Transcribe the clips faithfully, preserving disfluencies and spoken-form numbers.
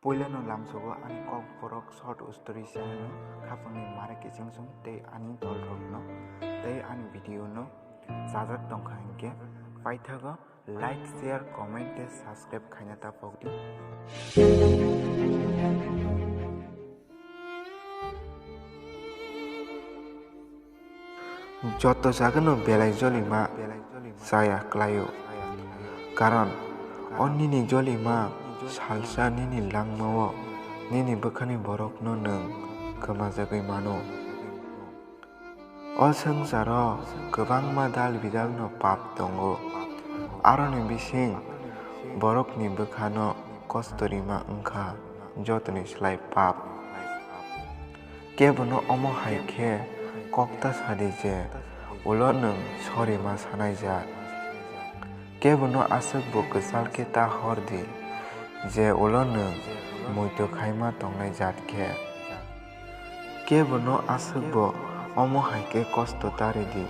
Puilano lamsogo ani kokborok short story channel no khapangni mare kiching song tei ani dolrokno tei ani video no chajak tongkha hinkhe paithago like, share, comment tei subscribe khaina ta pokdi. Joto jagano belai jolima chaya klaio. Karon o nini jolima salsa nini langmao nini bwkhani borokno nwng kwmajagwi mano. O swngcharo kwbangma dal bidalno pap tongo. Aroni bising borokni bwkhano kosto rima wngkha jotoni slai pap. Kebono omo hai khe kok ta sadi je ulo nwng sorima sanai jat. Kebono aswk bo kwchal khe ta hor di je ulo nwng muitu khaima tongnai jat khe. Kebono aswk bo omo hai khe kosto ta ridi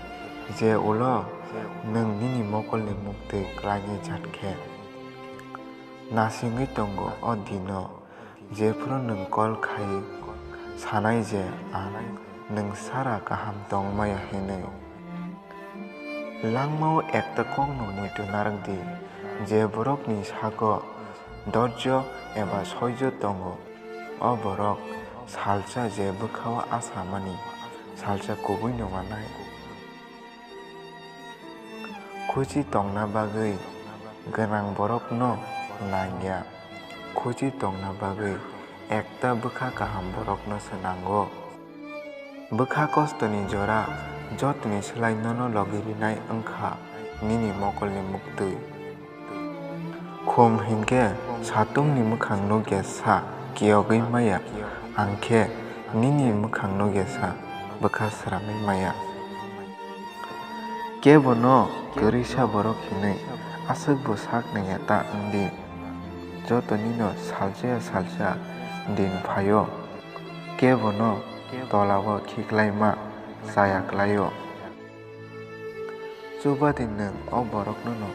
je ulo nwng nini mokolni muktwi klainai jat khe. Nasingwi tongo o dino. Jephuru nwng call khai sanai je ang nwng sara kaham tongmaya hinwi. Langmao ekta kokno muitu narwkdi, je borokni sago dorjo eba soijo tongo, o borok salsa je bwkhao asamani salsa kubuino manai. Khuchi tongna bagwi gwnang borokno nangya, khuchi tongna bagwi ekta bwkha kaham borokno se nango. Bwkha kostoni jora jotoni slai nono logi rinai wngkha nini mokolni muktwi. Khum hinkhe satumni mwkhangno gesa kiyogwi maya, ang khe nini mwkhangno gesa bwkha sramwi maya. Kebono kwrwisa borok hinwi aswk bo sak nangya ta wngdi. Jotonino salsa ya salsa din phaio, kebono tolao khiklaima chaya klaio. Chubadi nwng o boroknono,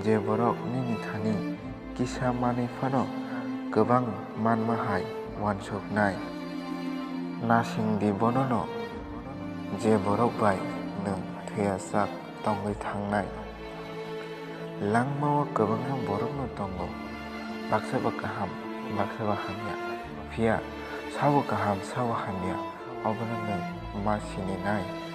je borok nini thani kisa manwi phano kwbang manma hai uansuknai. Nasingdi bonono, je borok bai nwng thwiyasak tongwi thangnai. Langmao kwbangma borokno tongo, baksa ba kaham, baksa ba hamya. Phiya sabo kaham, sabo hamya, obono nwng ma sininai.